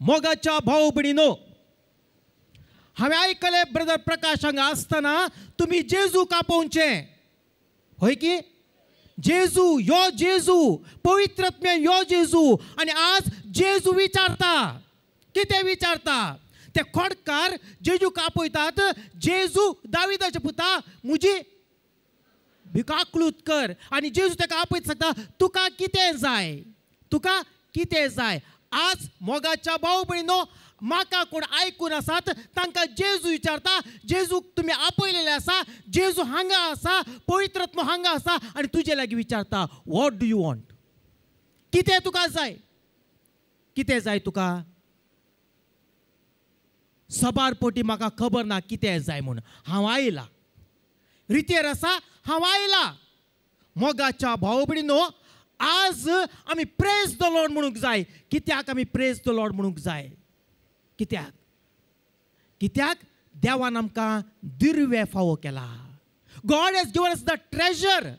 मोगाच्या भाव भयणीनो, हांवें आयकलें ब्रदर प्रकाश हांगा आसतना तुमी जेजूक आपोवचें, हय की? जेजू यो, जेजू पवित्र आत्म्या यो जेजू. आनी आज जेजू विचारता, कितें विचारता? ते खोडकार जेजूक आपयतात, जेजू दाविदाच्या पुता म्हजी भिकाकलूत कर. आनी जेजू ताका आपयत सांगता, तुका कितें जाय, तुका कितें जाय? आज मोगाच्या भाव भयणीनो, म्हाका कोण आयकून आसात तांकां जेजू विचारता, जेजूक तुमी आपयलेले आसा, जेजू हांगा आसा, पवित्र आत्मो हांगा आसा आनी तुजे लागीं विचारता, what do you want? कितें तुका जाय? कितें जाय तुका? सबार पोटी म्हाका खबर ना कितें जाय म्हूण. हांव आयला, रितेर आसा, हांव आयला. मोगाच्या भाव भयणीनो, आज आमी प्रेज the Lord म्हणूंक जाय. कित्याक आमी प्रेज the Lord म्हणूंक जाय? कित्याक? कित्याक देवान आमकां दिर्वे फावो केला. God has given us the treasure.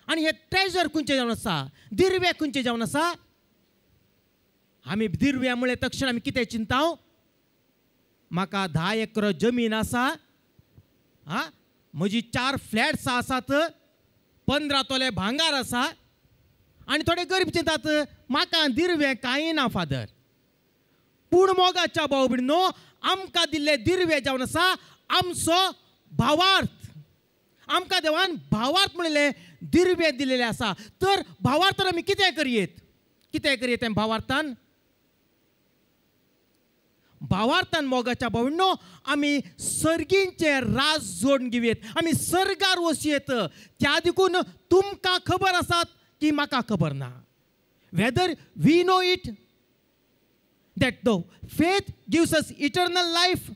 आनी हे ट्रेजर खंयचें जावन आसा? दिर्वे खंयचें जावन आसा? आमी दिर्व्या म्हळ्यार तक्षण आमी कितें चिंता? म्हाका 10 एकर जमीन आसा, आं, म्हजी 4 फ्लॅट्स आसात, 15 तोले भांगार आसा. आनी थोडे गरीब चिंतात, म्हाका दिर्वें कांय ना फादर. पूण मोगाच्या भाव भयणीनो, आमकां दिल्ले दिर्वे जावन आसा आमचो भावार्थ. आमकां देवान भावार्थ म्हणिल्लें दिर्वे दिल्लें आसा. तर भावार्थान आमी कितें करयेत? कितें करयेत तें भावार्थान? भावार्थान मोगाच्या भाव भयणीनो आमी सर्गींचें राज जोडून घेवयेत, आमी सर्गार वचयेत. त्या देखून तुमकां खबर आसात की म्हाका खबर ना. Whether we know it that the faith gives us eternal life.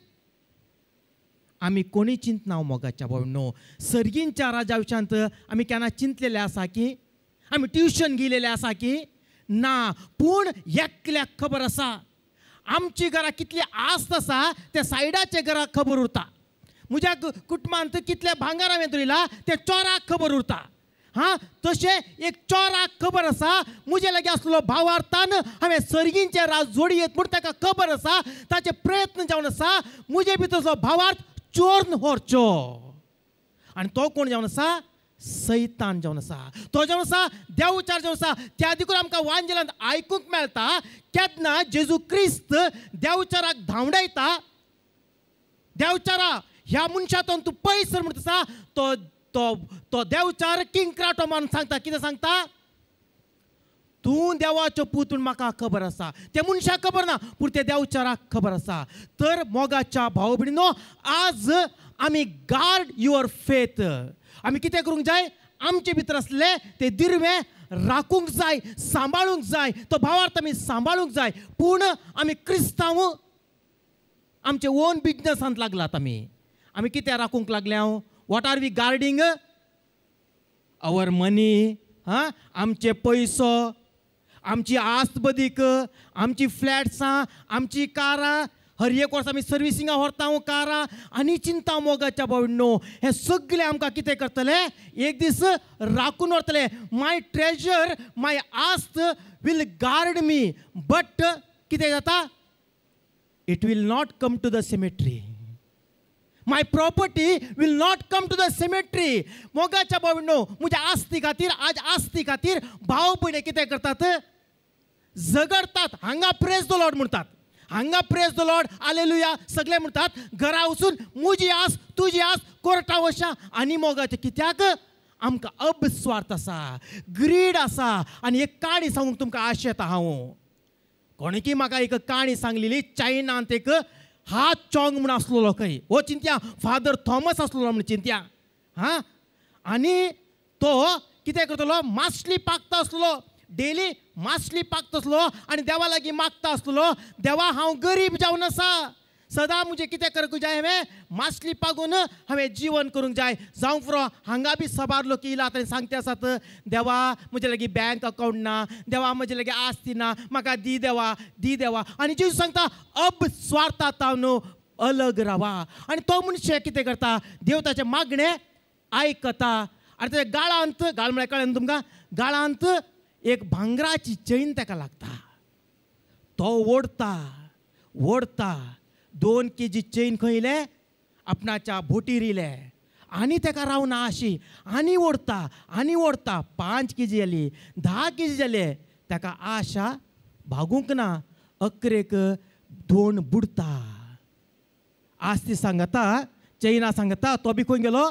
आमी कोणी चिंतना मोगाच्या भावनो, सर्गींच्या राजा विशांत आमी केन्ना चिंतलेले आसा की? आमी ट्युशन गेलेले आसा की ना? पूण एकल्याक खबर आसा आमची घरां कितली आस्त आसा त्या सायडाच्या घराक खबर उरता. म्हज्या कुटुंबांत कितले भांगर हांवें दवरिला ते चोराक खबर उरता. हां, तशें एक चोराक खबर आसा म्हजे लागीं आसलो भावार्थान हांवें सर्गींचे राज जोडयेत म्हूण ताका खबर आसा. ताचे प्रयत्न जावन आसा म्हजे भितर आसलो भावार्थ चोरन व्हरचो. आनी तो कोण जावन आसा? सैतान जावन आसा. तो जावन आसा देवचार जावन आसा. त्या देखून आमकां वांजेलांत आयकूंक मेळटा केन्ना जेजू क्रिस्त देवचाराक धांवडायता, देवचारा ह्या मनशातून तूं पयस सर म्हणटा आसा. तो तो तो देवचार किंक्राटो मारून सांगता. कितें सांगता? तूं देवाचो पूत म्हूण म्हाका खबर आसा. त्या मनशाक खबर ना, पूण त्या देवचाराक खबर आसा. तर मोगाच्या भाव भयणीनो, आज आमी गार्ड your faith. आमी कितें करूंक जाय? आमचे भितर आसले ते दिर्वें राखूंक जाय, सांबाळूंक जाय. तो भावार्थ आमी सांबाळूंक जाय. पूण आमी क्रिस्तांव आमचे ओन बिजनसांत लागलात. आमी आमी कितें राखूंक लागल्या? What are we guarding? Our money. हां, आमचे पयसो, आमची आस्त बदीक, आमची फ्लॅट्सां, आमची कारां. हर एक वर्स आमी सर्विसिंगा व्हरता कारां. आनी चिंता मोगाच्या भावनो, हें सगळें आमकां कितें करतलें? एक दीस राखून व्हरतलें. माय ट्रेजर, माय आस्त will guard me. But कितें जाता? It will not come to the cemetery. My property will not come to the cemetery. मोगाच्या भावनो, म्हज्या आस्ती खातीर, आज आस्ती खातीर भाव भयणी कितें करतात? झगडतात. हांगा प्रेज the Lord म्हणटात, हांगा प्रेज the Lord, आलेलुया सगळे म्हणटात. घरा वचून म्हजी आस तुजी आस कोर्टा वशा. आनी मोगाचें कित्याक? आमकां अपस्वार्थ आसा, ग्रीड आसा. आनी एक काणी सांगूंक तुमकां आश येता हांव. कोणे की म्हाका एक काणी सांगलेली, चायनांत एक हात चोंग म्हूण आसलेलो खंय. हो चिंत्या फादर थॉमस आसलेलो म्हूण चिंत्या. हां, आनी तो कितें करतलो? मासली पाकता आसलो, डेली मासली पाकता आसलो आनी देवा लागीं मागता आसलो, देवा हांव गरीब जावन आसा, सदां म्हजें कितें करूंक जाय? हांवें मासली पागून हांवें जिवन करूंक जाय. जावंक पुरो हांगा बी सबार लोक येयलात आनी सांगते आसात, देवा म्हजे लागीं बँक अकावंट ना, देवा म्हजे लागीं आस्ती ना, म्हाका दी देवा, दी देवा. आनी जेजू सांगता अब स्वार्थांत अलग रावा. आनी तो मनशे कितें करता? देव ताचें मागणें आयकता आनी ताच्या गाळांत, गाळ म्हळ्यार कळ्ळें न्हू तुमकां, गाळांत एक भांगराची चैन ताका लागता. तो ओडता, ओडता 2 केजी चेन खंय इले आपणाच्या बोटीर इले आनी तेका रावना आशी आनी ओडता आनी ओडता 5 केजी जाली 10 केजी जाले ताका आशा भागूंक ना अकरेक 2 बुडता. आज ती सांगता चैना सांगता तो बी खंय गेलो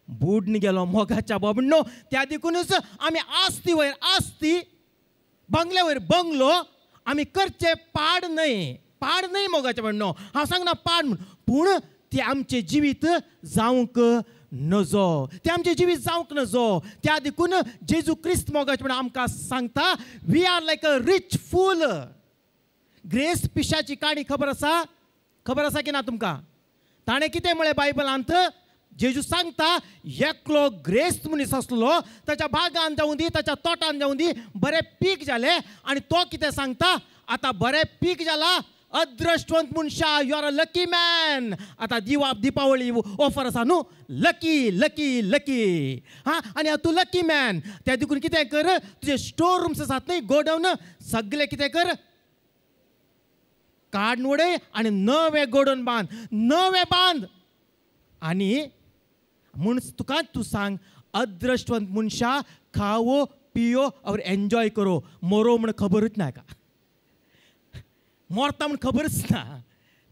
बुडन गेलो. मोगाच्या बाबणो त्या देखूनच आमी आस्ती वयर आस्ती बंगल्या वयर बंगलो आमी करचे पाड न्हय पाड न्हय मोगाच्या बाबणो हांव सांगना पाड म्हूण पूण ते आमचें जिवीत जावंक नजो ते आमचें जिवीत जावंक नजो. त्या देखून जेजू क्रिस्त मोगाचे म्हणून आमकां सांगता we are like a rich fool. Grace पिशाची काणी खबर आसा खबर आसा की ना तुमकां? ताणें कितें म्हळें बायबलांत? जेजू सांगता एकलो ग्रेस्त मनीस आसलो ताच्या बागान जावं दी ताच्या तोटान जावं दी बरें पीक जालें आनी तो कितें सांगता आतां बरें पीक जालां अद्रश्टवंत मनशा you are a lucky man. आतां दिपावळी ऑफर आसा न्हू लकी लकी लकी हां आनी तूं लकी मॅन. त्या देखून कितें कर तुजे स्टोर रूम्स आसात न्हय गोडावन सगळे कितें कर काड उडय आनी नवें गोडोवन बांद नवें बांद आनी म्हूण तुका तूं सांग अद्रश्टवंत मनशा खावो पियो और एन्जॉय करो मरो म्हूण खबरूच ना का मरता म्हूण खबरच ना.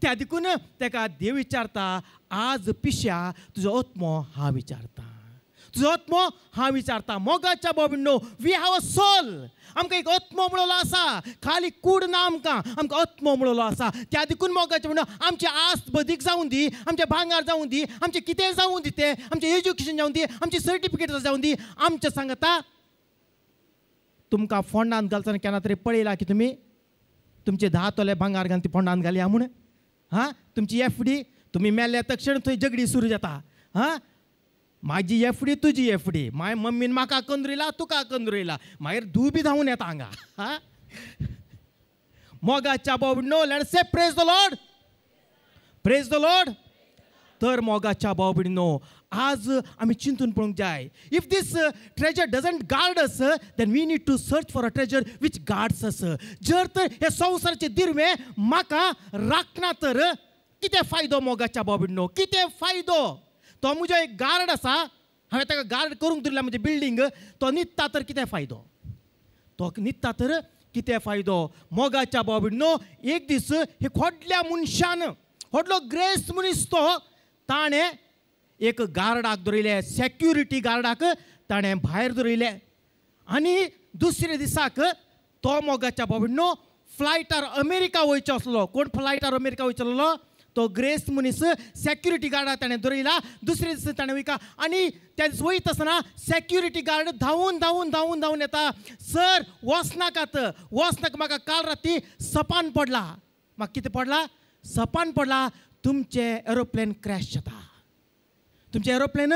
त्या देखून ताका देव विचारता आज पिश्या तुजो आत्मो हांव विचारता तुजो आत्मो हांव विचारता. मोगाच्या बाबींनो we have a soul. आमकां एक आत्मो म्हणलो आसा खाली कूड ना आमकां आमकां आत्मो म्हणलो आसा. त्या देखून मोगाचे म्हणून आमची आस्त बदीक जावं दी आमचें भांगार जावं दी आमचें कितें जावं दी तें आमचें एज्युकेशन जावं दी आमची सर्टिफिकेट जावं दी आमचें सांगता तुमकां फोंडांत घालतना केन्ना तरी पळयला की तुमी तुमचे 10 तोले भांगार घालून ती फोंडांत घालया म्हूण हां तुमची एफ डी तुमी मेल्ल्या तक्षण थंय झगडी सुरू जाता हां म्हाजी एफ डी तुजी एफ डी मागीर मम्मीन म्हाका कंदरिला तुका कंदरिला मागीर धूव बी धांवून येता हांगा हां. मोगाच्या बाबींनो let's say praise the Lord praise the Lord. तर मोगाच्या बाबींनो आज आमी चिंतून पळोवंक जाय if this treasure doesn't guard us then we need to search for a treasure which guards us. जर तर हे संवसाराचे दिरवे म्हाका राखना तर कितें फायदो मोगाच्या बाबींनो कितें फायदो? तो म्हजो एक गार्ड आसा हांवें ताका गार्ड करूंक दिला म्हजें बिल्डींग तो न्हिदता तर कितें फायदो तो न्हिदता तर कितें फायदो? मोगाच्या बाबींनो एक दीस हे व्हडल्या मनशान व्हडलो ग्रेस मनीस तो ताणें एक गार्डाक दवरिल्लें सेक्युरिटी गार्डाक ताणें भायर दवरिल्लें आनी दुसरे दिसाक तो मोगाच्या बाबींनो फ्लायटार अमेरिका वयचो आसलो. कोण फ्लायटार अमेरिका वयचो आसलो? तो ग्रेस मनीस सेक्युरिटी गार्डाक ताणें दवरिला. दुसरे दीस ताणें वयता आनी त्या दीस वयता आसतना सेक्युरिटी गार्ड धांवून धांवून धांवून धांवून येता सर वचनाकात वचनाका म्हाका काल राती सपान पडला म्हाका कितें पडला सपान पडला तुमचें एरोप्लेन क्रॅश जाता तुमचें एरोप्लेन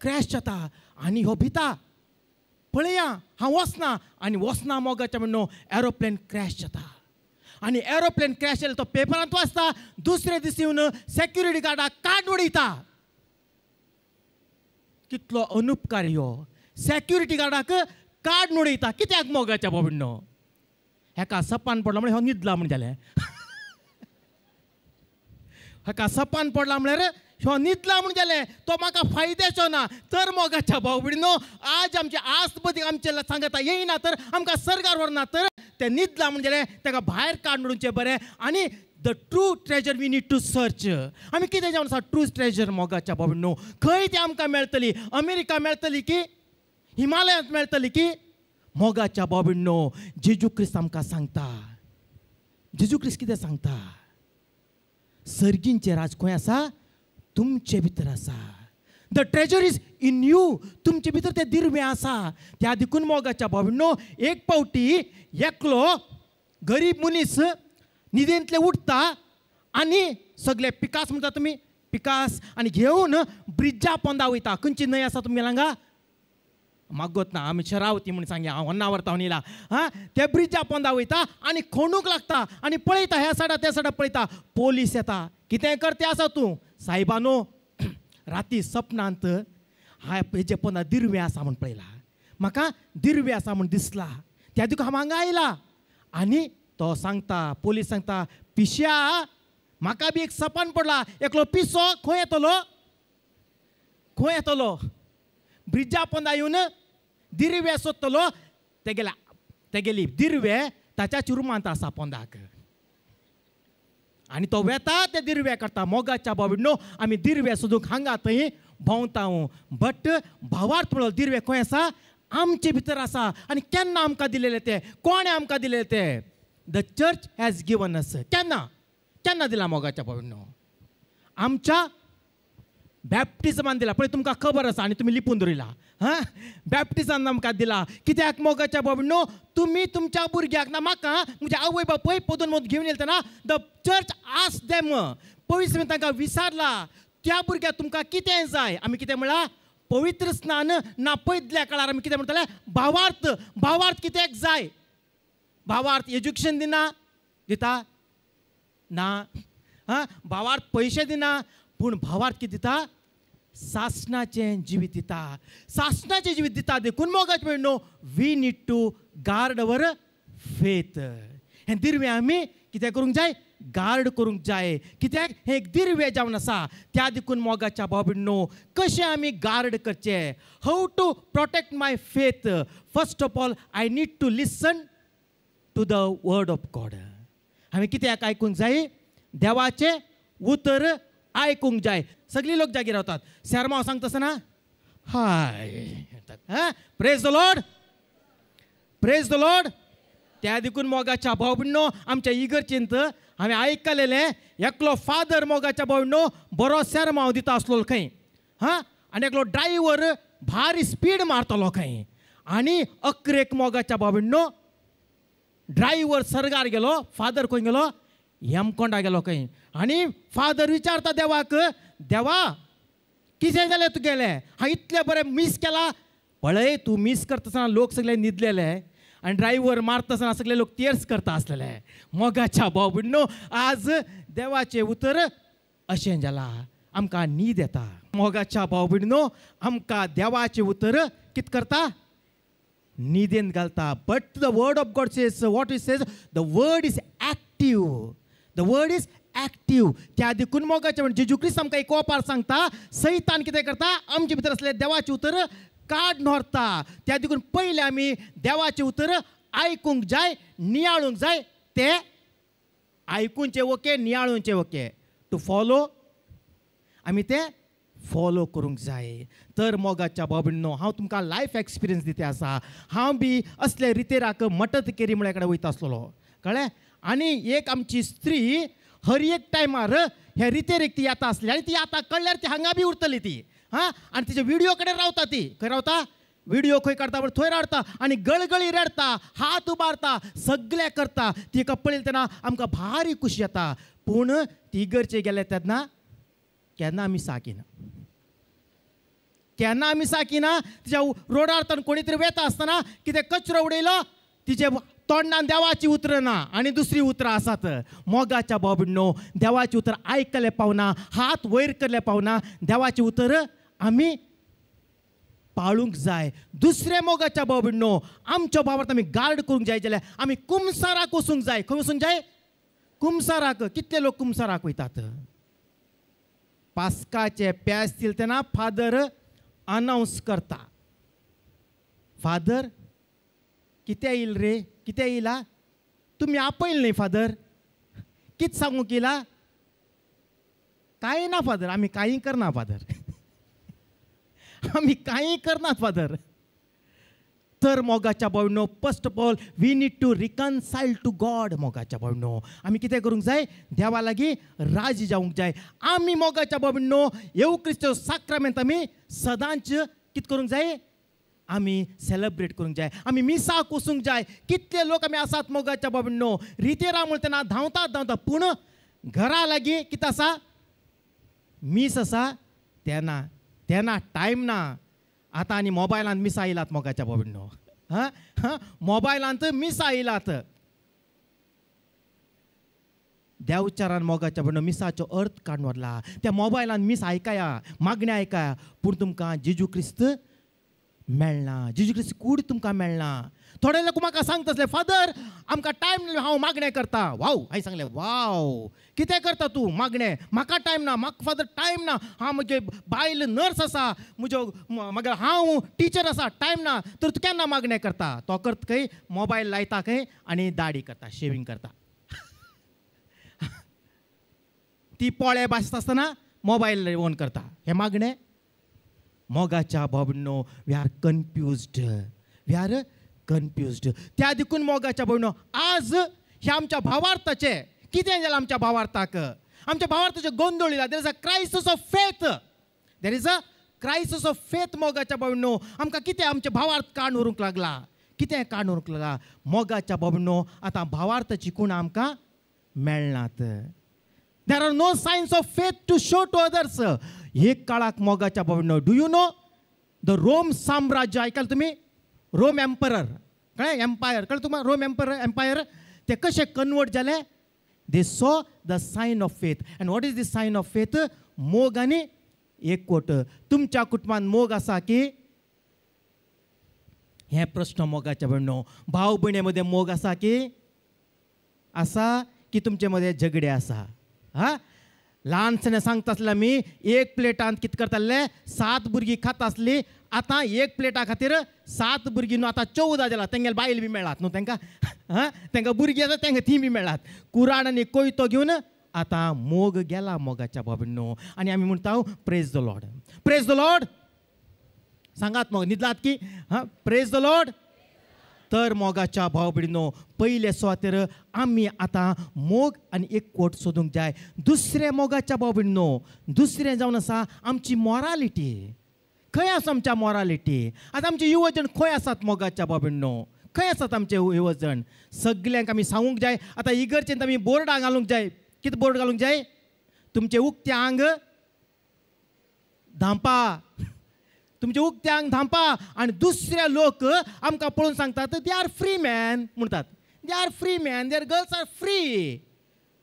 क्रॅश जाता आनी हो भिता पळया हांव वचना आनी वचना मोगाच्या म्हणून एरोप्लेन क्रॅश जाता आनी एरोप्लेन क्रॅश जालें तो पेपरांत वाचता दुसरे दीस येवन सेक्युरिटी गार्डाक काड उडयता. कितलो अनुपकार हो सेक्युरिटी गार्डाक काड उडयता कित्याक मोगाच्या बाबींनो हेका सपान पडला म्हळ्यार हो न्हिदला म्हूण जालें हाका सपान पडला म्हळ्यार हो न्हिदला म्हूण जालें तो म्हाका फायद्याचो ना. तर मोगाच्या भाव-भयणीनो आज आमचे आस्त बदी आमचे सांगता येयना तर आमकां सर्गार व्हरना तर ते न्हिदला म्हूण जालें ताका भायर काडून उडोवचें बरें. आनी the true treasure we need to search. आमी कितें जावन आसा ट्रू ट्रेजर मोगाच्या भाव-भयणीनो खंय ती आमकां मेळटली? अमेरिका मेळटली की हिमालयांत मेळटली की? मोगाच्या भाव-भयणीनो जेजू क्रिस्त आमकां सांगता जेजू क्रिस्त कितें सांगता? सर्गींचें राज खंय आसा? तुमचे भितर आसा. The treasure is in you. तुमचे भितर तें दिरवें आसा. त्या देखून मोगाच्या भाव-भयणीनो एक पावटी एकलो गरीब मनीस न्हिदेंतले उठता आनी सगळे पिकास म्हणटा तुमी पिकास आनी घेवन ब्रिजा पोंदा वयता. खंयची न्हंय आसा तुमगेल्या हांगा मागोत ना आमी शरावती म्हूण सांगया हांव होन्नावर तावन येयला हां. ते ब्रिजा पोंदा वयता आनी खणूंक लागता आनी पळयता ह्या सायडा त्या सायडा पळयता पोलीस येता कितें करते आसा तूं? सायबानो राती सपनांत हेजे पोंदा दिरवें आसा म्हूण पळयला म्हाका दिरवें आसा म्हूण दिसला त्या दिका हांव हांगा आयला. आनी तो सांगता पोलीस सांगता पिश्या म्हाका बी एक सपन पडला, एकलो पिसो खंय येतलो, खंय येतलो ब्रिजा पोंदा येवन दिरवे सोदतलो, तेगेल्या तेगेली दिरवे ताच्या चुरमांत आसा पोंदाक, आनी तो वेता ते दिरवे करता. मोगाच्या बाबीनो आमी दिरवे सोदूंक हांगा थंय भोंवता, बट भावार्थ म्हणलो दिरवे खंय आसा? आमचे भितर आसा. आनी केन्ना आमकां दिलेलें तें? कोणें आमकां दिलेलें तें? The church has given us. केन्ना केन्ना दिला मोगाच्या भावांनो? आमच्या बॅप्टिजमान दिला. पळय तुमकां खबर आसा आनी तुमी लिपून दवरिला. हां, बॅप्टिजमान आमकां दिला. कित्याक मोगाच्या भावांनो? तुमी तुमच्या भुरग्याक ना म्हाका म्हज्या आवय बापूय पदून मोद घेवन येयले तेन्ना the church ask them, पवित्र तांकां विचारला त्या भुरग्याक तुमकां कितें जाय? आमी कितें म्हणलां? पवित्र स्नान ना पयल्या काळार आमी कितें म्हणटले? भावार्थ. भावार्थ कित्याक जाय? भावार्थ एज्युकेशन दिना, दिता ना. हां, भावार्थ पयशे दिना, पूण भावार्थ कितें दिता? सासणाचें जिवीत दिता. सासणाचें जिवीत दिता. देखून मोगाचे भयणो we need to guard our faith. हें दिरवें आमी कितें करूंक जाय? गार्ड करूंक जाय. कित्याक हें एक दिरवें जावन आसा. त्या देखून मोगाच्या भाव भयणो कशें आमी गार्ड करचें? How to protect my faith? First of all I need to listen to the word of God. हांवें कित्याक आयकूंक जाय? देवाचें उतर आयकूंक जाय. सगळीं लोक जागीर रावतात, सेरमांव सांगता आसतना हाय, praise the Lord, praise the Lord. त्या देखून मोगाच्या भाव भयणो आमच्या इगर्जेंत हांवें आयकलेलें एकलो फादर मोगाच्या भाव भयणो बरो सेरमांव दिता आसलो खंय. हां, आनी एकलो ड्रायव्हर भारी स्पीड मारतलो खंय, आनी अकरेक मोगाच्या भाव भयणो ड्रायव्हर सर्गार गेलो, फादर खंय गेलो? हेमकोंडा गेलो खंय. आनी फादर विचारता देवाक, देवा कितें जालें तुगेलें? हांवें इतलें बरें मीस केलां. पळय तूं मीस करता आसतना लोक सगळे न्हिदलेले आनी ड्रायव्हर मारता आसतना सगळे लोक तेर्स करता आसलेले. मोगाच्या भाव भयणो आज देवाचें उतर अशें जालां, आमकां न्हीद येता. मोगाच्या भाव भयणो आमकां देवाचें उतर कितें करता? न्हिदेन घालता. But the word of God says, what is says? The word is active. The word is active. त्या देखून मोगाचें म्हणजे जेजू क्रिस्त आमकां एक ओपार सांगता, सैतान कितें करता? आमचे भितर आसलें देवाचें उतर काड व्हरता. त्या देखून पयलें आमी देवाचें उतर आयकूंक जाय, नियाळूंक जाय. तें आयकुचें ओके, नियाळुचें ओके, टू फॉलो आमी तें फॉलो करूंक जाय. तर मोगाच्या भाव भयणो हांव तुमकां लायफ एक्सपिरियन्स दिता आसा. हांव बी असले रितेराक मटत केरी म्हळ्या कडेन वयता आसलेलो, कळ्ळें? आनी एक आमची स्त्री हर एक टायमार हे रितेरीक ती येता आसली, आनी ती आतां कळ्ळ्यार ती हांगा बी उरतली ती. हां, आनी तिच्या विडियो कडेन रावता ती. खंय रावता? विडियो खंय काडता बरें थंय रावता आनी गळगळी रडटा, हात उबारता, सगळें करता. तिका पळयलें तेन्ना आमकां भारी खुशी येता. पूण ती इगर्जे गेले तेन्ना केन्ना आमी साकिना, केन्ना आमी साकिना. तिच्या रोडार तर कोणी तरी वेता आसतना कितें कचरो उडयलो, तिचे तोंडान देवाची उतरां ना आनी दुसरी उतरां आसात. मोगाच्या भाव भयणो देवाची उतर आयकले पावना, हात वयर करले पावना. देवाचें उतर आमी पाळूंक जाय. दुसरें मोगाच्या भाव भयणो आमच्या भावार्थ आमी गार्ड करूंक जाय जाल्यार आमी कुमसाराक वचूंक जाय. खंय वचूंक जाय? कुमसाराक. कितले लोक कुमसाराक वयतात? पास्काचे प्याज दिले तेन्ना फादर अनावंस करता, फादर कितें येयल रे, कितें येयला? तुमी आपयल न्ही फादर, कितें सांगूंक येयला? कांय ना फादर, आमी कांय करना फादर, आमी कांय करनात फादर. तर मोगाच्या भावनो first of all we need to reconcile to God. मोगाच्या भावनो आमी कितें करूंक जाय? देवा लागीं राजी जावंक जाय. आमी मोगाच्या भावनो येवू क्रिस्त साक्रामेंत आमी सदांच कितें करूंक जाय? आमी सेलेब्रेट करूंक जाय. आमी मिसाक वचूंक जाय. कितले लोक आमी आसात मोगाच्या भावनो रितेरा म्हणटा तेन्ना धांवता धांवता, पूण घरा लागीं कितें आसा? मीस आसा तेन्ना तेन्ना टायम ना. आतां आनी मोबायलांत मिसां येयलात मोगाच्या भावनो. हां हां, मोबायलांत मिसां येयलात. देवचारान मोगाच्या भावनो मिसाचो अर्थ काडून व्हरला. त्या मोबायलांत मीस आयकाया, मागणें आयकाया, पूण तुमकां जेजू क्रिस्त मेळना, जेजू क्रिस्ताची कूड तुमकां मेळना. थोडे लोक म्हाका सांगता आसले, फादर आमकां टायम, हांव मागणें करता. वाव, हांवें सांगलें, वाव कितें करता तूं मागणें? म्हाका टायम ना, म्हाका फादर टायम ना, हांव म्हजे बायल नर्स आसा, म्हज्यो मागीर हांव टिचर आसा, टायम ना. तर तूं केन्ना मागणें करता? तो करता खंय, मोबायल लायता खंय आनी दाडी करता, शेविंग करता. ती पोळे भाजता आसतना मोबायल ऑन करता. हें मागणें? मोगाच्या भावनो, we are confused, we are confused. त्या देखून मोगाच्या भयणो, आज ह्या आमच्या भावार्थाचें कितें जालां? आमच्या भावार्थाक, आमच्या भावार्थाचें गोंदळ येयला. There is a crisis of faith, there is a crisis of faith. मोगाच्या भयणो, आमकां कितें आमचें भावार्थ काण व्हरूंक लागला, कितें काण व्हरूंक लागला? मोगाच्या भयणो, आतां भावार्थाची कुणां आमकां मेळनात. There are no signs of faith to show to others. एक काळाक मोगाच्या भयणो, do you know the Rome साम्राज्य आयकल तुमी? रोम एम्परर, कळ्ळें? एम्पायर कळ्ळें तुमकां? रोम एम्परर, एम्पायर ते कशे कन्वर्ट जाले? They saw the sign of faith. And what is the sign of faith? मोग आनी एकवट. तुमच्या कुटुंबान मोग आसा की? हें प्रश्न मोगाच्या भयणो. भाव भयणे मदें मोग आसा की? आसा की तुमचे मदें झगडे आसा? हा, ल्हानसणे सांगता आसले आमी, एक प्लेटांत कितें करताले? 7 भुरगीं खाता आसली. आतां एक प्लेटा खातीर 7 भुरगीं न्हू, आतां 14 जाला. तेंगेले बायल बी मेळात न्हू तेंकां, हां तेंकां भुरगीं आसा तेंकां ती बी मेळात. कुराण आनी कोयतो घेवन आतां मोग गेला मोगाच्या बाबींनो. आनी आमी म्हणटा praise the Lord, praise the Lord. सांगात मोग, न्हिदलात की? हां, प्रेज the Lord. तर मोगाच्या भाव भयणीनो, पयले सुवातेर आमी आतां मोग आनी एकवट सोदूंक जाय. दुसरें मोगाच्या भाव भयणीनो, दुसरें जावन आसा आमची मॉरालिटी. खंय आसा आमच्या मॉरालिटी? आतां आमचे युवजण खंय आसात मोगाच्या भाव भयणीनो? खंय आसात आमचे युवजण? सगल्यांक आमी सांगूंक जाय. आतां इगर्जेंत आमी बोर्डां घालूंक जाय. कितें बोर्ड घालूंक जाय? तुमचें उक्तें आंग धांपा, तुमचें उक्तें आंग धांपा. आनी दुसरे लोक आमकां पळोवन सांगतात, they are free man म्हणटात, they are free man, their girls are free.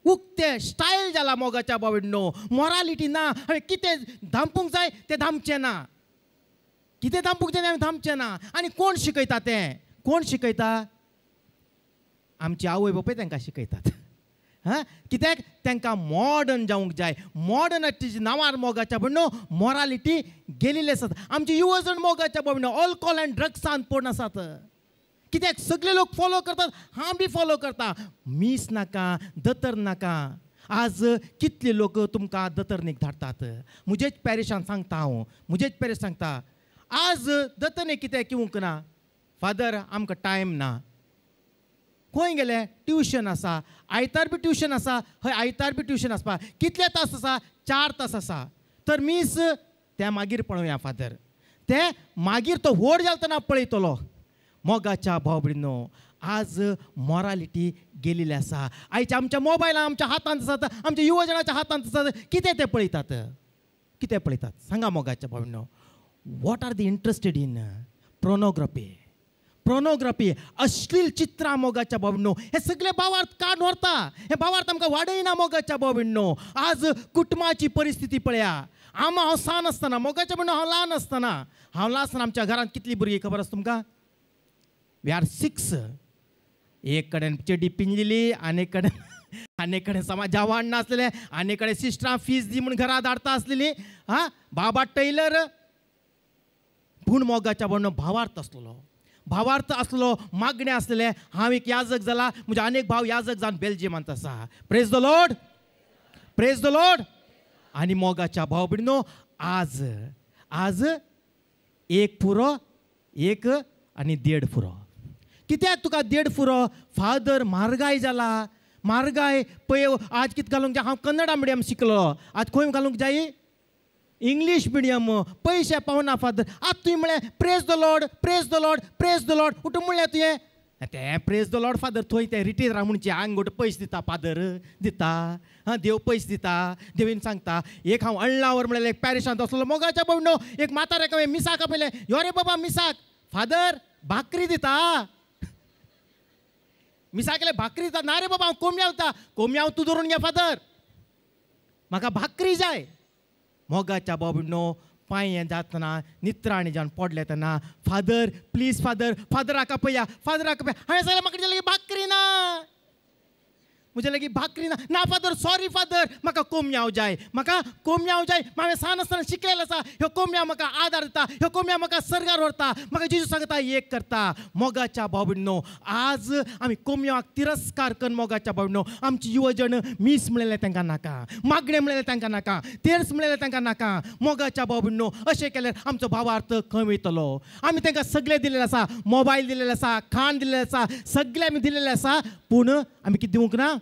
उक्तें स्टायल जाला मोगाच्या बाबींनो, मॉरालिटी ना. हांवें कितें धांपूंक जाय तें धांपचें ना, कितें धांपूंक जाय तें हांवें धांपचें ना. आनी कोण शिकयता तें? कोण शिकयता? आमची आवय बापूय तांकां शिकयतात. हां, कित्याक तांकां मॉडर्न जावंक जाय. मॉडर्नाची नांवार मोगाच्या भयणो मॉरालिटी गेलेली आसात. आमचे युवजण मोगाच्या भयणो अल्कोहोल आनी ड्रग्सान पडून आसात. कित्याक सगळे लोक फॉलो करतात, हांव बी फॉलो करता. मीस नाका, दतर नाका. आज कितले लोक तुमकां दतरनीक धाडटात? म्हजेच पॅरिशान सांगता हांव, म्हजेच पॅरिश सांगता, आज दतरनीक कितें किवूंक ना फादर, आमकां टायम ना. खंय गेले? ट्युशन आसा, आयतार बी ट्युशन आसा. हय, आयतार बी ट्युशन आसपा. कितले तास आसा? 4 तास आसा. तर मीस तें मागीर पळोवया फादर, तें मागीर तो व्हड जालो तेन्ना पळयतलो. मोगाच्या भाव भयणीनो, आज मॉरालिटी गेलेली आसा. आयच्या आमच्या मोबायलान आमच्या हातांत आसात, आमच्या युवजणाच्या हातांत आसात. कितें ते पळयतात? कितें पळयतात सांगा मोगाच्या भाव भयणीनो? What are they interested in? Pornography, pornography, अश्लील चित्रां मोगाच्या भावनो. हे सगळे भावार्थ काड व्हरता, हे भावार्थ आमकां वाडयना मोगाच्या भावनो. आज कुटुंबाची परिस्थिती पळया. आमा हांव सान आसतना मोगाच्या भयणो, हांव ल्हान आसतना, हांव ल्हान आसतना आमच्या घरांत कितली भुरगीं खबर आसा तुमकां? We are 6. एक कडेन चेडी पिंजलेली, आनी एक कडेन आनी कडेन समाज जवान नासलेले, आनी कडेन सिस्टरां फीज दी म्हूण घरा धाडता आसलेली. हां, बाबा टेलर. पूण मोगाच्या भयणो भावार्थ आसलेलो, भावार्थ आसलो, मागणें आसलेलें. हांव एक याजक जाला, म्हजे अनेक भाव याजक जावन बेल्जियमांत आसा. Praise the Lord, praise the Lord. आनी मोगाच्या भाव भयणीनो, आज आज 1 पुरो, 1 आनी 1.5 पुरो. कित्याक तुका 1.5 पुरो? फादर म्हारगाय जाला, म्हारगाय पळय. आज कितें घालूंक जाय? हांव कन्नडा मिडियम शिकलो, आज खंय घालूंक जाय? English medium. पयशे पावना फादर. आतां तुवें म्हळें praise the Lord, praise the Lord, praise the Lord. उठून म्हणलें तुवें तें प्रेज the Lord father. थंय तें रिटेरा म्हणचे आंगोट पयशे दिता फादर, दिता. हां, देव पयशे दिता, देवीन सांगता. एक हांव अण्णावर म्हणलें, एक पॅरिशांत आसलो मोगाच्या भयणो, एक म्हाताऱ्याक हांवें मिसाक आपयलें. यो रे बाबा मिसाक, फादर भाकरी दिता. मिसाक गेले भाकरी दिता. ना रे बाबा, हांव कोमयाव दिता. कोमयाव तूं धरून घे फादर, म्हाका भाकरी जाय. मोगाच्या बाबींनो, पांय हें जातना नित्राणी जावन पडलें तेन्ना फादर प्लीज फादर, फादराक पळया, फादराक पळया. हांवें सांगलें म्हाका तुज्या लागीं भाकरी ना, म्हज्या लागीं भाकरी ना. ना फादर, सॉरी फादर, म्हाका कोमयाव जाय, म्हाका कोमयाव जाय. हांवें सान आसतना शिकलेलें आसा, ह्यो कोमयाव म्हाका आदार दिता, ह्यो कोमयाव म्हाका सर्गार व्हरता, म्हाका जेजू सांगता एक करता. मोगाच्या भाव-भयणीनो, आज आमी कोमयावाक तिरस्कार करून मोगाच्या भाव-भयणीनो आमची युवजण मीस म्हणलें तांकां नाका, मागणें म्हणलें तांकां नाका, तेर्स म्हणलें तांकां नाका. मोगाच्या भाव-भयणीनो, अशें केल्यार आमचो भावार्थ खंय वयतलो? आमी तांकां सगळें दिलेलें आसा, मोबायल दिलेलें आसा, खाण दिलेलें आसा, सगळें आमी दिलेलें आसा, पूण आमी कितें दिवंक ना?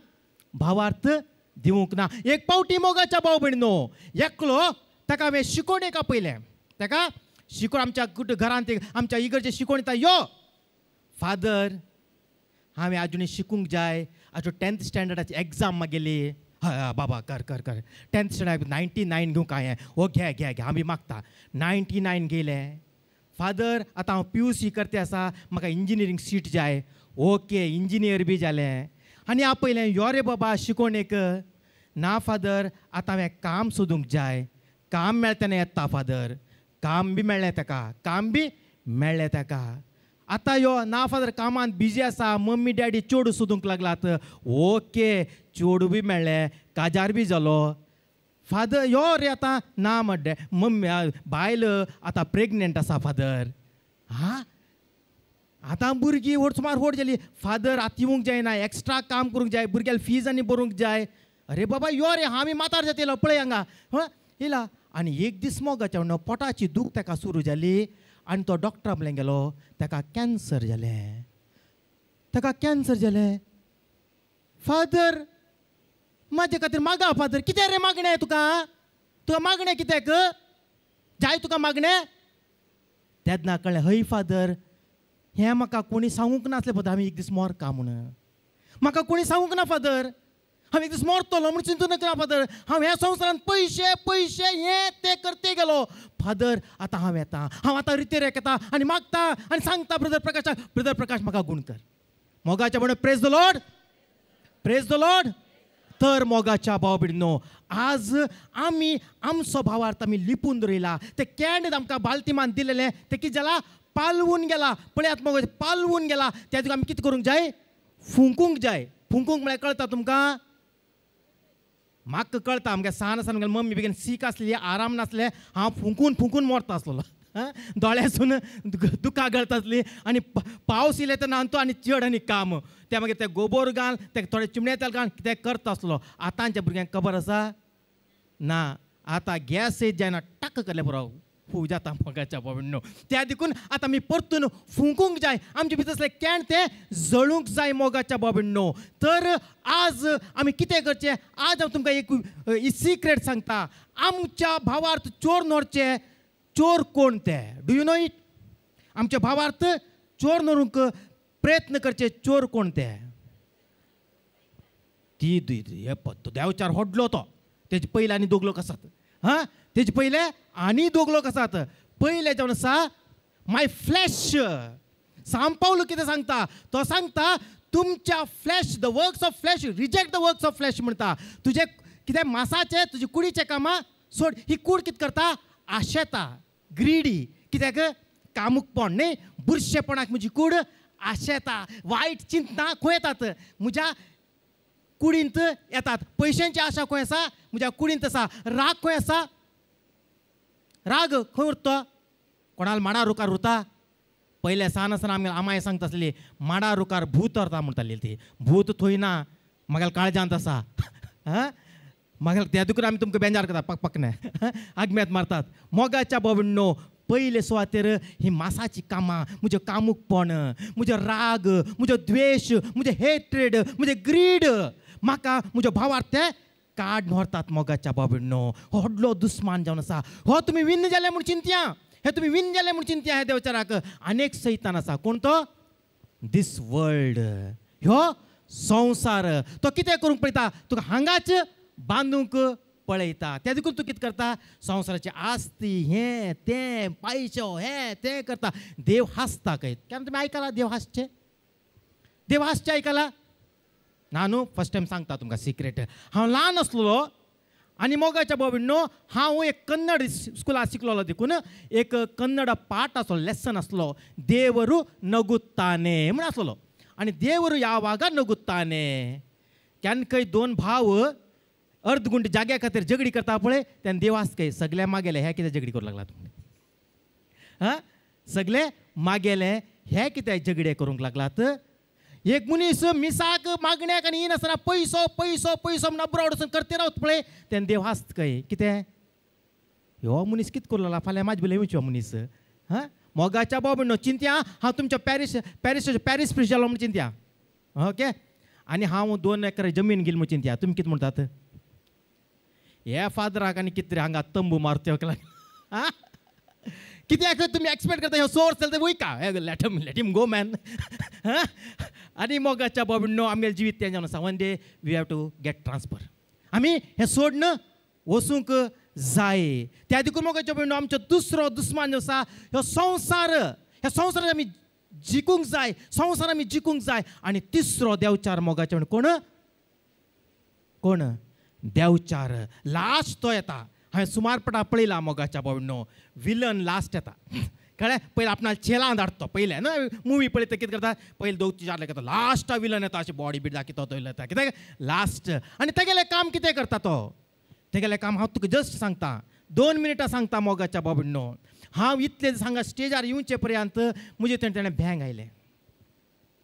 भावार्थ दिवंक ना. एक पावटी मोगाच्या भाव भयणीनो एकलो ताका हांवें शिकोवणेक आपयलें, ताका शिकोवन आमच्या घरांत आमच्या इगर्जे शिकोवण येता. यो फादर, हांवें आजुनूय शिकूंक जाय, आजून 10th स्टँडर्डाची एग्जाम मागेली. हय हय बाबा, कर कर कर, 10th standard 99 घेवंक हांवें, हो घे घे घे, आमी मागता 99 घेयलें. फादर आतां हांव PUC करते आसा, म्हाका इंजिनियरींग सीट जाय. ओके, इंजिनियर बी जालें. आनी आपयलें, यो रे बाबा शिकोवणेक. ना फादर, आतां हांवें काम सोदूंक जाय, काम मेळतना येता फादर. काम बी मेळ्ळें ताका, काम बी मेळ्ळें ताका. आतां यो, ना फादर कामांत बिजी आसा, मम्मी डॅडी चेडूं सोदूंक लागलात. ओके, चेडूं बी मेळ्ळें, काजार बी जालो. फादर यो रे आतां. ना मड्डे मम्मी, बायल आतां प्रेगनेंट आसा फादर. हां, आतां भुरगीं व्हड सुमार व्हड जाली फादर, आतां येवंक जायना, एक्स्ट्रा काम करूंक जाय, भुरग्याक फीज आनी भरूंक जाय. अरे बाबा यो रे, आमी मातार जातलो पळय हांगा. हं येयला. आनी एक दीस मोगाच्या पोटाची दूख ताका सुरू जाली आनी तो डॉक्टरा म्हळ्यार गेलो. ताका कॅन्सर जालें, ताका कॅन्सर जालें. फादर म्हाजे खातीर मागा फादर. कितें रे मागणें तुका? तुका मागणें कित्याक जाय तुका मागणें? तेन्ना कळ्ळें, हय फादर, हें म्हाका कोणी सांगूंक नासलें फादर, आमी एक दीस मरता म्हूण. म्हाका कोणी सांगूंक ना फादर, हांव एक दीस मरतलो म्हूण चिंतूं नाका फादर. हांव ह्या संवसारांत पयशे पयशे हें तें करते गेलो फादर. आतां हांव येता, हांव आतां रितेर येता आनी मागता आनी सांगता ब्रदर प्रकाशाक, ब्रदर प्रकाश म्हाका गूण कर. मोगाच्या म्हणून praise the Lord, praise the Lord. तर मोगाच्या भाव भयणीनो, आज आमी आमचो भावार्थ आमी लिपून दवरिला. ते कॅन्ड आमकां बालतिमान दिलेलें तें कितें जालां? पालवून गेला. पळयात मगो, पालवून गेला. त्या आमी कितें करूंक जाय? फुंकूंक जाय. फुंकूंक म्हळ्यार कळटा तुमकां? म्हाका कळटा. आमगे सान आसतना म्हगे मम्मी बेगीन सीक आसली, आराम नासलें, हांव फुंकून फुंकून मरता आसलेलो. दोळ्यासून दुकां गळता आसली. आनी पावस येयले तेन्ना तो आनी चड आनी काम ते मागीर ते गोबोर घाल, ते थोडे चिमणे तेल घाल, ते करता आसलो. आतांच्या भुरग्यांक खबर आसा ना? आतां गॅस सयत जायना, टाक करले पुरो फू जाता मोगाच्या भावंडो. त्या देखून आतां आमी परतून फुंकूंक जाय, आमचे भितर आसलें कॅण तें जळूंक जाय मोगाच्या भावंडो. तर आज आमी कितें करचें? आज हांव तुमकां एक सिक्रेट सांगता. आमच्या भावार्थ चोर नोरचे चोर कोण ते? Do you know it? आमच्या भावार्थ चोर नोरूंक प्रयत्न करचे चोर कोण ते? ती हे पत्तो देवचार व्हडलो तो, तेजे पयले आनी दोग लोक आसात. हां, तेजे पयले आनी दोग लोक आसात. पयले जावन आसा माय फ्लॅश. सांपावलो कितें सांगता? तो सांगता तुमच्या flesh, the works of flesh, reject the works of flesh म्हणटा. तुजे कितें मासाचे, तुजे कुडीचें कामां सोड. ही कूड कितें करता? आशेता, ग्रीडी. कित्याक? कामुकपण न्ही, बुरशेपणाक म्हजी कूड आशेता. वायट चिंतना खंय येतात? म्हज्या कुडींत येतात. पयशांची आशा खंय आसा? म्हज्या कुडींत आसा. राग खंय आसा? राग खंय उरता? कोणाल माडा रुखार उरता? पयले सान आसतना आमगे आमाय सांगता आसली, माडा रुखार भूत उरता म्हणटाली ती. भूत थंय ना, म्हागेल्या काळजांत आसा. हां, म्हागेल्या त्या दुखून आमी तुमकां बेजार करता, पक पकने आगम्यात मारतात. मोगाच्या भावंडो, पयले सुवातेर ही मासाची कामां, म्हजें कामुकपण, म्हजो राग, म्हजो द्वेश, म्हजें हेट्रेड, म्हजें ग्रीड, म्हाका म्हज्या भावार्थ ते काड व्हरतात. मोगाच्या भावंडो, हो व्हडलो दुस्मान जावन आसा. हो तुमी विन्न जाले म्हूण चिंतया, हे तुमी विन्न जाले म्हूण चिंतया. हे देवचाराक अनेक सैतान आसा. कोण तो? This world, ह्यो संवसार. तो कितें करूंक पळयता? तुका हांगाच बांदूंक पळयता. त्या देखून तूं कितें करता? संवसाराची आस्ती, हें तें, पयशो, हें तें करता. देव हांसता खंय? केन्ना तुमी आयकलां देव हांसचें? देव हांसचें आयकलां? ना न्हू? फर्स्ट टायम सांगता तुमकां सिक्रेट. हांव ल्हान आसलेलो, आनी मोगाच्या भावांनो, हांव एक कन्नड स्कुलाक शिकलोलो देखून एक कन्नड पाठ आसलो, लेसन आसलो, देवरू नगुत्ताने म्हण आसलो. आनी देवरू यावाग नगुत्ताने, केन्ना खंय दोन भाव अर्द गुंड जाग्या खातीर झगडी करता पळय, तेन्ना देव आस खंय सगळे मागेले हे कितें झगडी करूंक लागला तुमी, हां सगळे मागेले हे कितें झगडे करूंक लागलात. एक मनीस मिसाक मागण्याक आनी येनासतना पयसो पयसो पयसो म्हण अब्रॉड वचून करते रावत पळय, तेन्ना देव हांसता खंय, कितें ह्यो मनीस कितें करूंक लागला, फाल्यां म्हाजे बेले येवचो मनीस. हां मोगाच्या भाव भयणो, चिंत्या हांव तुमच्या पॅरीस पॅरीस पॅरीस प्रिस्ट जालो म्हण चिंत्या, ओके, आनी हांव 2 एकर जमीन घेतली म्हण चिंत्या, तुमी कितें म्हणटात? हे फादराक आनी कितें हांगा तंबू मारते हां, कित्याक तुमी एक्सपेक्ट करता ह्यो सोर्स चलता वयता, let him let him go man. आनी मोगाच्या भावांनो, आमगेलें जिवीत तें जावन आसा, one day we have to get transfer, आमी हें सोडन वचूंक जाय. त्या देखून मोगाच्या भावांनो, आमचो दुसरो दुस्मान जो आसा ह्यो संवसार, ह्या संवसारान आमी जिखूंक जाय, संवसार आमी जिखूंक जाय. आनी तिसरो देवचार मोगाच्या कोण कोण देवचार लास्ट तो येता. हांवें सुमारपणा पळयला मोगाच्या भावांनो, विलन लास्ट येता, कळ्ळें? पयलीं आपणाक चेलां धाडटा तो, पयलें न्हय मुवी पळयता कितें करता, पयलीं 2 4 येता, लास्ट विलन येता, अशें बॉडी बीड दाखयता तो येता, कित्याक लास्ट. आनी तेगेलें काम कितें करता तो, तेगेलें काम हांव तुका जस्ट सांगता, 2 मिनटां सांगता मोगाच्या भावांनो. हांव इतलें सांगा स्टेजार येवचे पर्यंत म्हजे तेणें तेणें भँग आयलें,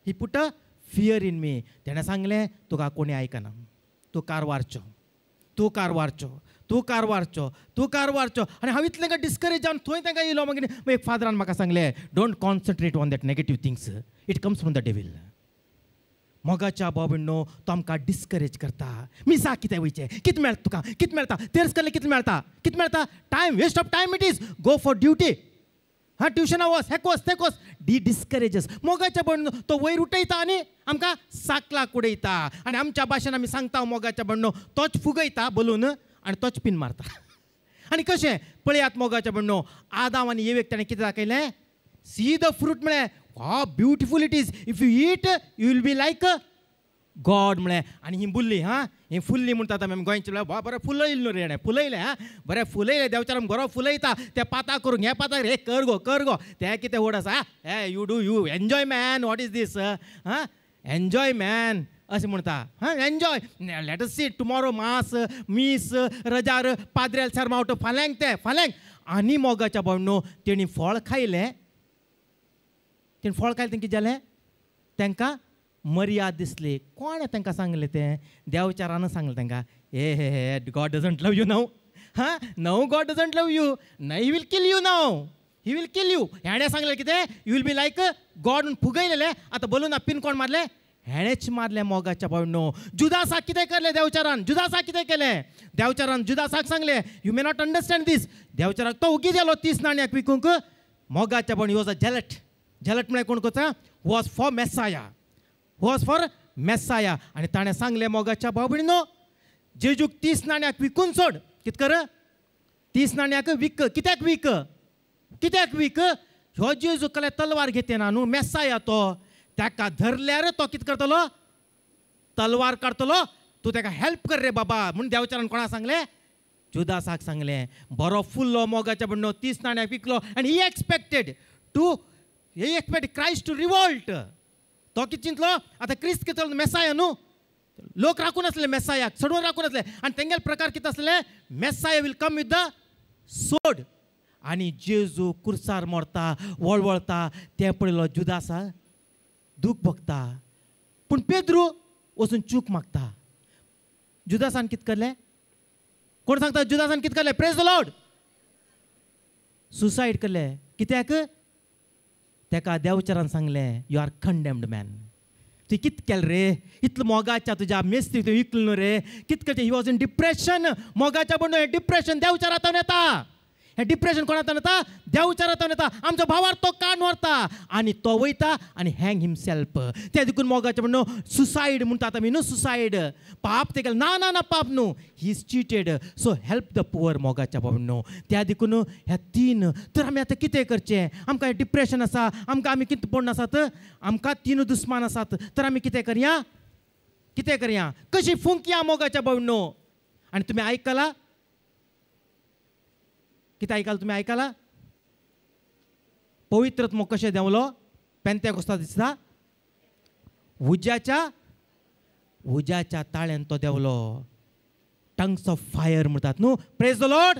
he put a fear in me. तेणें सांगलें तुका कोणी आयकना, तूं कारवारचो, तूं कारवारचो, तूं कारवारचो, तूं कारवारचो. आनी हांव इतलें काय डिस्करेज जावन थंय तांकां येयलो. मागीर एक फादरान म्हाका सांगलें, don't concentrate on that negative things, it comes from the devil. मोगाच्या भावांनो, तो आमकां डिस्करेज करता. मिसाक कितें वयचें, कितें मेळटा तुका, कितें मेळटा, तेर्स करलें कितें मेळटा, कितें मेळटा, time waste of time it is, go for duty, हां ट्युशना वच, हेक वच, तेक वच, डी डिस्करेजस. मोगाच्या भावांनो, तो वयर उठयता आनी आमकां साकलाक उडयता. आनी आमच्या भाशेन आमी सांगता मोगाच्या भावांनो, तोच फुगयता बलून आनी तोच पीन मारता. आनी कशें पळयात मोगाच्या भावांनो, आदाम आनी येवेक ताणें कितें दाखयलें, सी the fruit म्हळें, how beautiful it is, if you eat you will be like God म्हळें. आनी ही बुल्ली, हां ही फुल्ली म्हणटात आमी गोंयचे, म्हळ्यार बरें फुलयलें न्हू रे, फुलयलें, हां बरें फुलयलें, देवचारान बरो फुलयता, तें पातां करूंक, हें पातां हे कर गो कर गो, तें कितें व्हड आसा, hey you do you enjoy man, what is this, हां एन्जॉय मॅन अशें म्हणटा, हां enjoy, let us see tomorrow mass मीस रजार पाद्रेल सरमावटो फाल्यांक तें फाल्यांक. आनी मोगाच्या भावांनो, तेणी फळ खायलें, तेणी फळ खायलें, तेंकां कितें जालें, तांकां मर्याद दिसली. कोणें तांकां सांगलें तें? देवचारान सांगलें तांकां, हे हे हे God doesn't love you now, हां now God doesn't love you, he will kill you now, he will kill you. हेणें सांगलें कितें, you will be like God म्हूण फुगयलेलें. आतां बलून पिन कोण मारलें, हेणेच मारलें मोगाच्या भावांनो. जुदासाक कितें केलें देवचारान, जुदासाक कितें केलें देवचारान, जुदासाक सांगलें you may not understand this. देवचाराक तो उगी जालो 30 नाण्याक विकूंक. मोगाच्या भावांनो, he was a zealot. Zealot म्हळ्यार कोण कोता, was for Messiah, was for Messiah. आनी ताणें सांगलें मोगाच्या भाव भयणीनो, जेजूक 30 नाण्याक विकून सोड. कितें कर, 30 नाण्याक विक. कित्याक विक, कित्याक विक? ह्यो जेजू कले तलवार घेते ना न्हू, मेसाया तो, ताका धरल्यार तो कितें करतलो, तलवार काडटलो, तूं ताका हेल्प कर रे बाबा म्हूण देवचारान कोणाक सांगलें, जुदासाक सांगलें. बरो फुल्लो मोगाच्या भयणीनो, 30 नाण्याक विकलो. आनी he expected to, he expect Christ to revolt. तो कितें चिंतलो, आतां क्रिस्त कितें चलता, मेसाया न्हू, लोक राखून आसले मेसायाक, चडून राखून आसले. आनी तेंगेले प्रकार कितें आसले, Messiah will come with the sword. आनी जेजू कुर्सार मरता, वळवळता, तें पळयलो जुदासा दूख भोगता. पूण पेद्रू वचून चूक मागता. जुदासान कितें करलें, कोण सांगता जुदासान कितें करलें? Praise the Lord. Suicide करलें. कित्याक? तेका देवचारान सांगलें, you are condemned man, तुवें कितें केलें रे, इतलो मोगाच्या तुज्या मेस्त्री तुवें विकलो न्हू रे, कितें करचें. He was in depression. मोगाच्या बंडो, हें डिप्रेशन देवचारांतल्यान येता. हें डिप्रेशन कोणांतल्यान येता? देवचारांतल्यान येता. आमचो भावार तो कान व्हरता आनी तो वयता आनी हँग हिमसेल्फ. ते देखून मोगाचें म्हणून सुसायड म्हणटात आमी न्हू, सुसायड पाप ते केलें ना ना ना पाप न्हू, he is cheated, so help the poor. मोगाच्या भावांनो, त्या देखून ह्या तीन तर आमी आतां कितें करचें? आमकां हें डिप्रेशन आसा, आमकां आमी कितें पडून आसात, आमकां तीन दुस्मान आसात, तर आमी कितें करया? कितें करया? कशी फुंकया मोगाच्या भावांनो? आनी तुमी आयकला कितें आयकलां तुमी? आयकलां पवित्र आत्मो कशें देंवलो पेंतेकोस्ता दिसा? उज्याच्या उज्याच्या ताळ्यान तो देंवलो. टंग्स ऑफ फायर म्हणटात न्हू. Praise the Lord,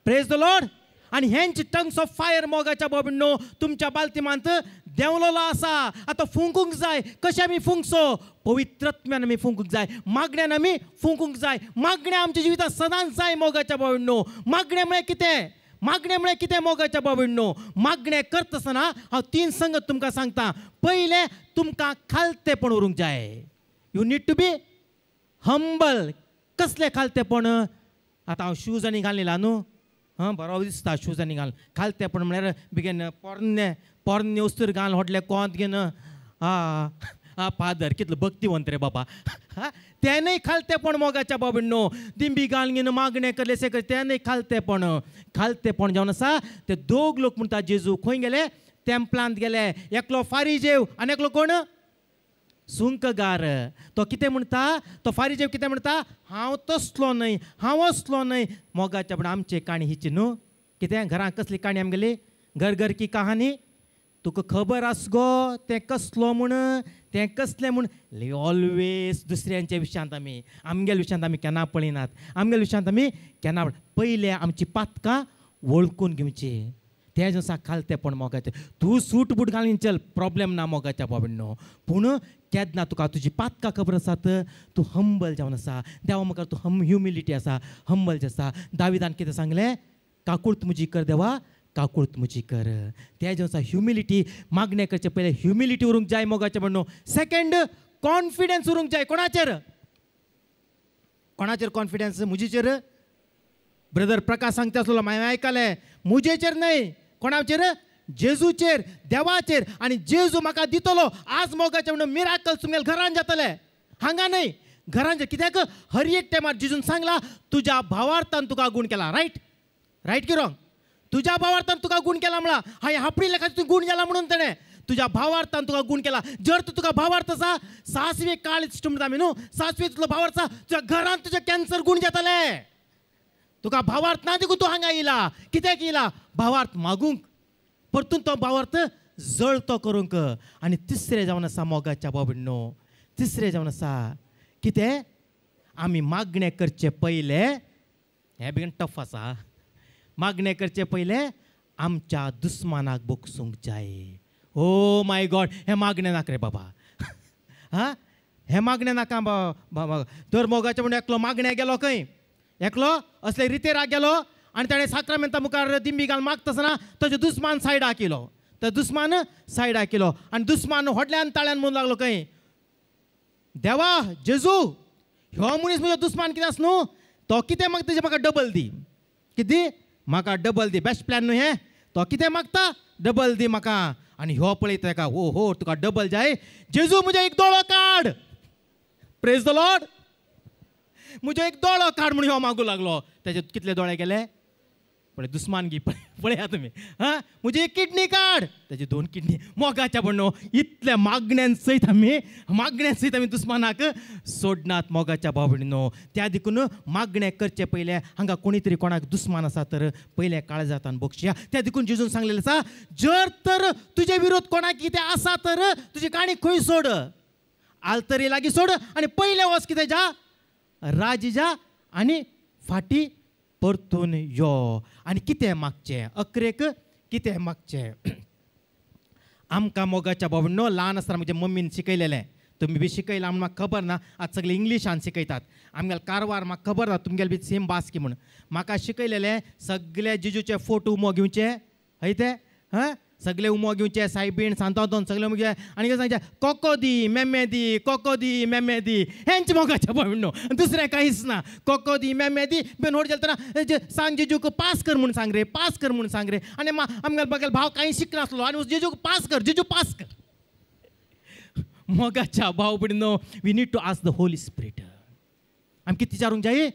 praise the Lord. आनी हेंच टंग्स ऑफ फायर मोगाच्या बाबींनो तुमच्या बालतिमांत देंवलेलो आसा. आतां फुंकूंक जाय. कशें आमी फुंकचो? पवित्रत्म्यान आमी फुंकूंक जाय, मागण्यान आमी फुंकूंक जाय. मागण्या आमच्या जिवितांत सदांच जाय मोगाच्या बाबींनो. मागणें म्हळ्यार कितें? मागणें म्हळ्यार कितें मोगाच्या बाबींनो? मागणें करतासतना हांव तीन संगत तुमकां सांगता. पयलें, तुमकां खालतेपण उरूंक जाय. You need to be humble. कसलें खालतेपण? आतां हांव शूज आनी घालिला न्हू, हां बरो दिसता शूज आनी घाल. खालतेपण म्हळ्यार बेगीन पोरणे पोरणे वस्तूर घाल, व्हडलें कोंत घेवन आ फादर कितलो भक्तिवंत रे बाबा. तें न्हय खालतेपण मोगाच्या बाबींनो. दिंबी घाल घेवन मागणें करलें अशें कर, तें न्हय खालतेपण. खालतेपण जावन आसा ते दोग लोक म्हणटा जेजू खंय गेले? तेम्पलांत गेले. एकलो फारिजेव आनी एकलो कोण? सुंकगार. तो कितें म्हणटा? तो फारिजेव कितें म्हणटा? हांव तसलो न्हय, हांव असलो न्हय. मोगाच्या पण आमची काणी हिची न्हू. कितें घरांत कसली काणी आमगेली? घर घर की कहानी. तुका खबर आस गो तें कसलो म्हूण, तें कसलें म्हूण. ऑलवेज दुसऱ्यांच्या विशयांत आमी, आमगेल्या विशयांत आमी केन्ना पळयनात. आमगेल्या विशयांत आमी केन्ना. पयलें आमची पातकां वळखून घेवची. तें जें आसा खालतेपण मोगाचें. तूं सूट बूट घालून चल, प्रॉब्लेम ना मोगाच्या बाबींनो. पूण केन्ना तुका तुजी पातकां खबर आसात, तूं हंबल जावन आसा. देवा मुखार तूं ह्युमिलिटी आसा, हंबल आसा. दाविदान कितें सांगलें? काकूळत म्हजी कर देवा, काकूळत म्हजी कर. तें जें आसा ह्युमिलिटी. मागणें करचें पयलें ह्युमिलिटी उरूंक जाय मोगाचें म्हणून. सेकंड, कॉन्फिडन्स उरूंक जाय. कोणाचेर? कोणाचेर कॉन्फिडन्स? म्हजेचेर? ब्रदर प्रकाश सांगता आसलो, हांवें आयकलें. म्हजेचेर न्हय, कोणाचेर? जेजूचेर, देवाचेर. आनी जेजू म्हाका दितलो आज मोगाचें म्हणून मिराकल तुमगेल्या घरान जातलें, हांगा न्हय, घरान. कित्याक हर एक टायमार जेजून सांगला तुज्या भावार्थान तुका गूण केला. रायट? रायट की रॉंग? तुज्या भावार्थान तुका गूण केला म्हणला. हांवें हापडिल्ल्या खातीर तूं गूण जाला म्हणून तेणें तुज्या भावार्थान तुका गूण केला. जर तूं तुका भावार्थ आसा, सासवे काळ इश्ट म्हणटा आमी न्हू, सासवे तुजो भावार्थ आसा, तुज्या घरान तुजें कॅन्सर गूण जातलें. तुका भावार्थ ना देखून तूं हांगा येयला. कित्याक येयला? भावार्थ मागूंक, परतून तो भावार्थ जळतो करूंक. आनी तिसरें जावन आसा मोगाच्या बाबींनो, तिसरें जावन आसा कितें? आमी मागणें करचें पयलें, हें बेगीन टफ आसा, मागणें करचें पयलें आमच्या दुस्मानाक बोगसूंक जाय. ओ my God, हें मागणें नाका रे बाबा. हां, हें मागणें नाका बाबा. तर मोगाचें म्हणून एकलो मागणें गेलो खंय, एकलो असले रितेराक गेलो आनी ताणें साक्रामेंता मुखार दिंबी घाल मागतासतना ताजो दुस्मान सायडाक केलो. तो दुस्मान सायडाक केलो आनी दुस्मान व्हडल्यान ताळ्यान म्हणूंक लागलो खंय, देवा जेजू, ह्यो मनीस म्हजो दुस्मान कितें आसा न्हू, तो कितें मागता तेजें म्हाका डबल दी. कितें म्हाका डबल दी? बेस्ट प्लॅन न्हू हें. तो कितें मागता? डबल दी म्हाका. आनी ह्यो पळयता ताका, हो हो तुका डबल जाय, जेजू म्हजो एक दोळो काड. Praise the Lord. म्हजो एक दोळो काड म्हणून ह्यो मागूं लागलो. तेजे कितले दोळे गेले? पळय दुस्मान गी, पळया तुमी. हां, म्हजी एक किडनी काड, तेजी दोन किडनी. मोगाच्या म्हणून इतल्या मागण्यान सयत आमी, मागण्यान सयत आमी दुस्मानाक सोडनात मोगाच्या बाबडीनो. त्या देखून मागणें करचें पयलें हांगा कोणी तरी कोणाक दुस्मान आसा तर पयलें काळजातान बक्षया. त्या देखून जेजून सांगलेलें आसा, जर तर तुजे विरोध कोणाक कितें आसा तर तुजी काणी खंय सोड, आलतरी लागीं सोड आनी पयलें वच कितें जा, राजी जा आनी फाटी परतून यो. आनी कितें मागचें? अकरेक कितें मागचें? आमकां मोगाच्या बाबडो ल्हान आसतना म्हज्या मम्मीन शिकयलेलें, तुमी बी शिकयलां म्हूण म्हाका खबर ना. आतां सगळें इंग्लिशान शिकयतात आमगेले कारवार, म्हाका खबर ना तुमगेले बी सेम भास की म्हूण. म्हाका शिकयलेलें सगळे जिजूचे फोटो उमो घेवचे, हय ते, हां, सगळे उमो घेवचे, सायबीण सांतांतोन सगळे उमो घेवचे आनी कितें सांगचें, कोको दी मेमे दी, कोको दी मेमे दी. हेंच मोगाचें बाबडो, दुसरें कांयच ना. कोको दी मेमे दी बेन व्हड चलतना सांग जेजूक पास कर म्हूण सांग रे, पास कर म्हूण सांग रे. आनी आमगेलो बगल भाव कांय शिकनासलो आनी जेजूक पास कर, जेजू पास कर. मोगाच्या भाव भयणीनो, we need to ask the Holy Spirit. आमी कितें विचारूंक जाय?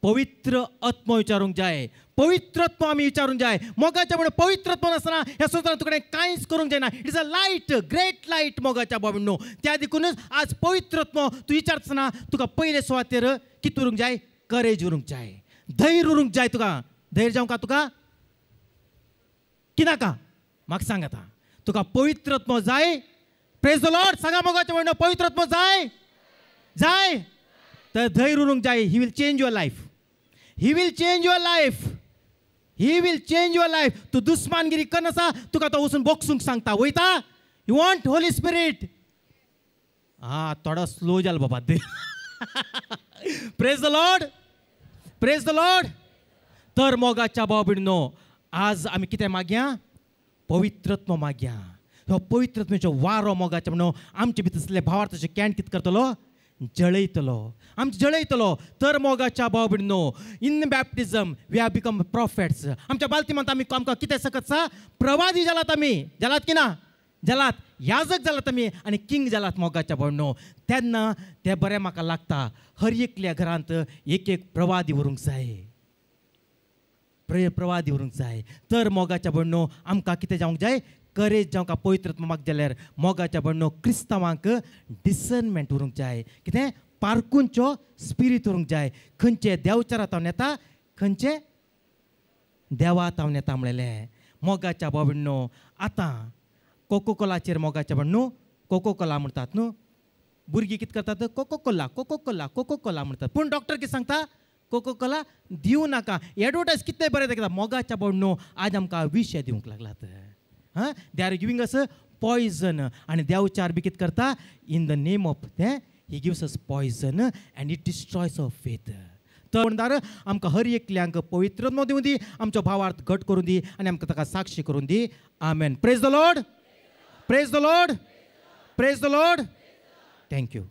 पवित्र आत्मो विचारूंक जाय. पवित्र आत्मो आमी विचारूंक जाय. मोगाच्या म्हणून पवित्र आत्मो नासतना ह्या संवसारांत तुकडे कांयच करूंक जायना. It is a light, great light मोगाच्या बाबींनो. त्या देखूनच आज पवित्र आत्मो तूं विचारतना तुका पयले सुवातेर कितें उरूंक जाय? करेज उरूंक जाय, धैर्य उरूंक जाय तुका. धैर्य जावंक का तुका की नाका? म्हाका सांग आतां, तुका पवित्रत्व जाय? प्रेज the Lord. सांगा मोगाचें म्हणणं, पवित्रत्व जाय? जाय तर धैर्य उरूंक जाय. He will change your life, he will change your life, he will change your life. तूं दुस्मानगिरी करनासा, तुका तो वचून बोक्सूंक सांगता वयता. You want Holi spirit? आं, थोडो स्लो जालो बाबा. Praise the Lord, praise the Lord. तर मोगाच्या भाव भयणीनो, आज आमी कितें मागया? पवित्रत्व मागया. हो पवित्रत्वाचो वारो मोगाच्या म्हणून आमचे भितर आसले भावार्थाचे can कितें करतलो? जळयतलो, आमचें जळयतलो. तर मोगाच्या भाव भयणीनो, in baptism we have become prophets. आमच्या बालतीमांत आमी आमकां कितें सकत सा? प्रवादी जालात आमी. जालात की ना? जालात. याजक जालात आमी आनी किंग जालात मोगाच्या भयणीनो. तेन्ना तें बरें म्हाका लागता, हर एकल्या घरांत एक एक प्रवादी उरूंक जाय, प्रवादी उरूंक जाय. तर मोगाच्या भयणीनो, आमकां कितें जावंक जाय? करेज जावंक पवित्रत्व माग जाल्यार मोगाच्या भयणीनो क्रिस्तांवांक डिसर्नमेंट उरूंक जाय. कितें? पारकूंचो स्पिरीत उरूंक जाय. खंयचे देवचारा तावन येता, खंयचे देवा तावन येता म्हणलें. मोगाच्या भयणीनो, आतां कोकोकोलाचेर मोगाच्या भयणीनो, कोकोकोला म्हणटात न्हू भुरगीं, कितें करतात? Coca Cola, Coca Cola, Coca Cola म्हणटात. पूण डॉक्टर कितें सांगता? कोकोकोला दिवं नाका. एडवर्टायज कितलें बरें दाखयता. मोगाच्या भयणीनो, आज आमकां विशय दिवंक लागलात. हां, they are giving us poison. आनी देवचार बी कितें करता? इन the name of तें he gives us poison and it destroys our faith. तर म्हणटार आमकां हर एकल्यांक पवित्र दिवं दी, आमचो भावार्थ घट करून दी आनी आमकां ताका साक्षी करून दी. आमेन. Praise the Lord, praise the Lord, praise the Lord. Thank you.